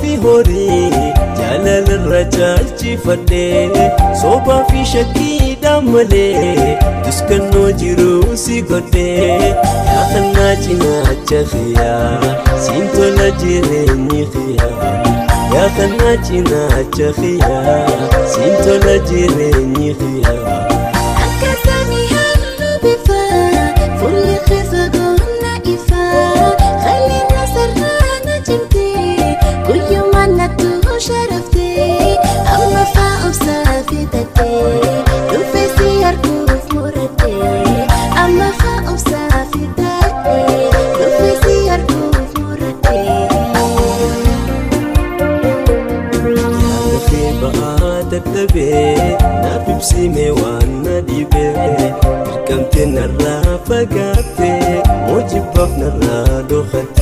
fi horii jaalalarra caalchifadhee, sobaa fi shakkiidhaan malee duskannoo jiruu si godhee. Yaa kannaa cinaacha kiyyaa, siin tola jireenyi kiyyaa. Yaa kannaa cinaacha kiyyaa, siin tola jireenyi kiyyaa. Akka samii halluu bifaa, fuulli kee fagoon ifaa, qal'ina sarara cimtee, guyyumaan nattu sharaftee, amma faa obsaa fitattee, dhufee si arguuf murattee, amma faa obsaa fitattee, dhufee si arguuf murattee. Yaada kee ba'aa dadhabee, naaf ibsime waan na dhibee. Dirqamtee narraa fagaattee, moojibbaaf narraa dhokattee.